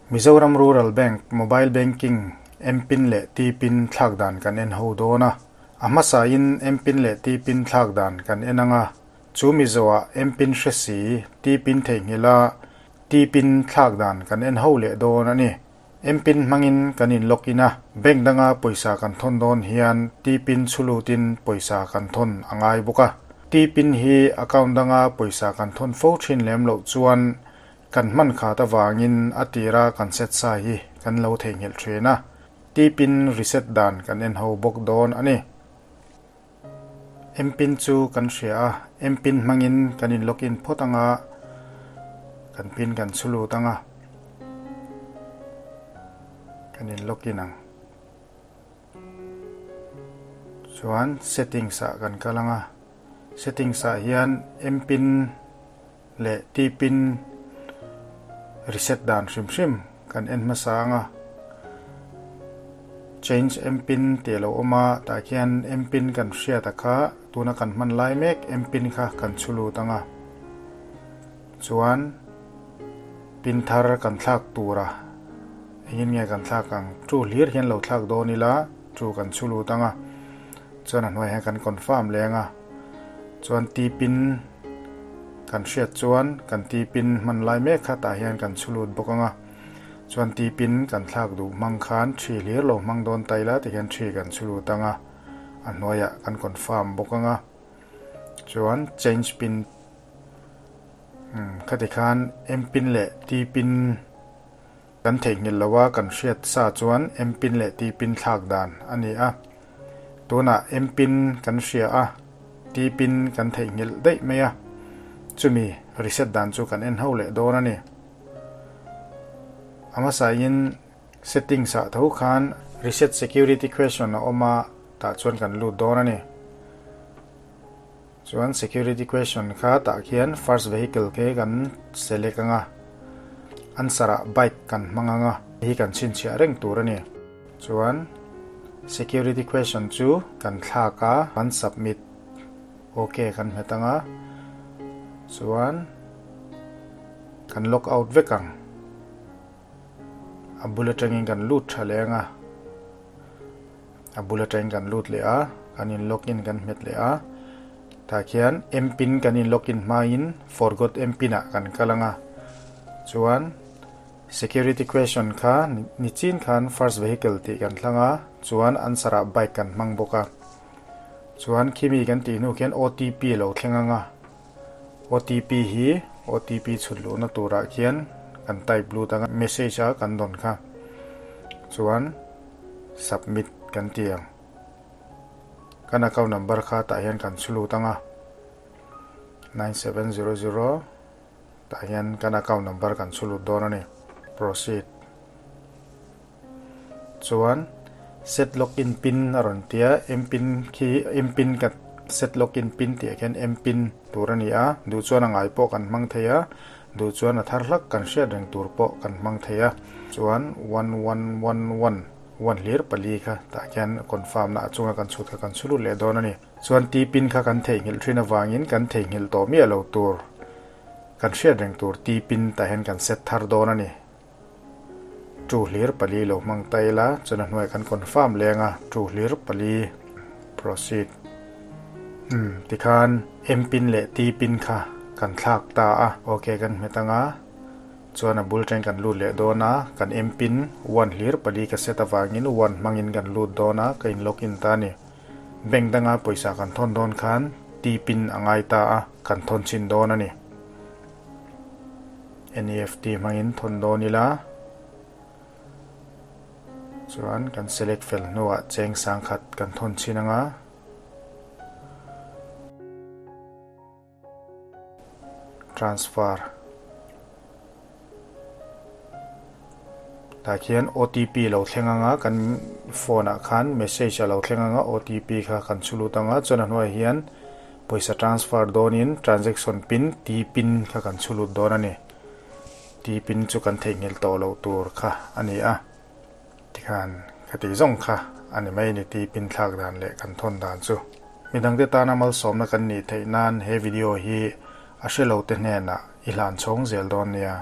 Mizoram Rural Bank Mobile Banking M-pin leh T-pin thlak dan kan en ho dawn a. A hmasain M-pin leh T-pin thlak dan kan en ang a. Chu Mizoah M-pin hre si, T-pin theihnghilh a, T-pin thlak dan kan en ho leh dawn a ni. M-pin hmangin kan in log in a, bank danga pawisa kan thawn dawn hian T-pin chhulutin pawisa kan thawn a ngai bawk a. T-pin hi account danga pawisa kan thawn fo thin lem loh chuan kan hman khat avangin a tira kan set sa hi kan lo theihnghilh thin a. T-pin reset dan kan en ho bawk dawn a ni. M-pin chu kan hria a, M-pin hmangin kan in log in phawt anga kan pin kan chhu lut anga kan in log in ang. Chuan settings ah kan kal anga, settings ah hian M-pin leh T-pin reset dan hrim hrim kan en hmasa anga change M-pin tih a lo awm a tah khian M-pin kan hriat a kha tuna kan hman lai mek M-pin kha kan chhu lut anga chuan pin thar kan thlak tura engin nge kan thlak ang chu hlir hian lo thlak dawn ila chu kan chhu lut anga chuan a hnuai hian kan confirm leh anga chuan T-pin Kan hriat chuan kan tipin hman lai mek kha tah hian kan chhu lut bawk ang a, chuan tipin kan thlak duh hmang khan thi hlir lo hmang dawn ta ila tikhian thi kan chhu lut ang a, a hnuaiah kan confirm bawk ang a, chuan change pin umm khati khan M pin leh T pin kan theihnghilh lo a kan hriat sa chuan M pin leh T pin thlak dan a ni a. Tunah M pin kan hria a, T pin kan theihnghilh daih mai a, chumi reset dan chu kan en ho leh dawn a ni. A hmasain settings ah tho khan reset security question a awm a, tah chuan kan lut dawn a ni. Chuan security question kha tah khian first vehicle khi kan select ang a, answer ah bike kan hmang ang a, hei hi kan chhinchhiah reng tur a ni. Chuan security question chu kan thlak a, kan submit ok kan hmet ang a, chuan kan log out vek ang. A bul atangin kan lut tha leh ang a. A bul atangin kan lut leh a, kan in log in kan hmet leh a, tah khian M pin kan in log in hmain forgot M pin ah kan kal ang a, chuan security question kha nichin khan first vehicle tih kan thlang a, chuan answer ah bike kan hmang bawk a, chuan khimi kan tih hnu khian OTP a lo thleng ang a, OTP hi OTP chhut luhna turah khian kan type lut ang a, message a kan dawn kha, chuan. Submit kan ti ang. Kan account number kha tah hian kan chhu lut ang a, 9700 tah hian kan account number kan chhu lut dawn a ni. Proceed. Chuan set login pin a rawn ti a, M pin khi M pin ka set login pin tih ah khian M pin tur a ni a, duh chuan a ngai pawh kan hmang thei a, Duh chuan a thar hlak kan hriat reng tur pawh kan hmang thei a, chuan one one one one one hlir pali kha tah khian confirm na a chunga kan chhut kha kan chhu lut leh dawn a ni. Chuan T pin kha kan theihnghilh thin avangin kan theihnghilh tawh miah lo tur kan hriat reng tur T pin tah hian kan set thar dawn a ni. Two hlir pali lo hmang ta ila chuan a hnuaiah kan confirm leng a, two hlir pali proceed. Umm tikhan M pin leh T pin kha kan thlak ta a, ok kan hmet ang a, chuan a bul teng kan lut leh dawn a, kan M pin one hlir pali ka set avangin one hmangin kan lut dawn a, ka in log in ta a ni. Bank danga pawisa kan thawn dawn khan T pin a ngai ta a, kan thawn chhin dawn a ni. NEFT hmangin thawn dawn ila chuan kan select fel hnuah cheng sangkhat kan thawn chhin anga transfer tah khian OTP lo thleng anga kan phone ah khan message a lo thleng anga OTP kha kan chhu lut anga chuan a hnuaiah hian Pawisa transfer dawnin transaction pin, T-pin, kha kan chhu lut dawn a ni. T-pin chu kan theihnghilh tawh loh tur kha a ni a, tikhan khati zawng kha a ni mai a ni T-pin thlak dan leh kan thawn dan chu. Midangte tana malsawmna kan nih theih nan he video hi a hre lo te hnenah i hlan chhawng zel dawn nia.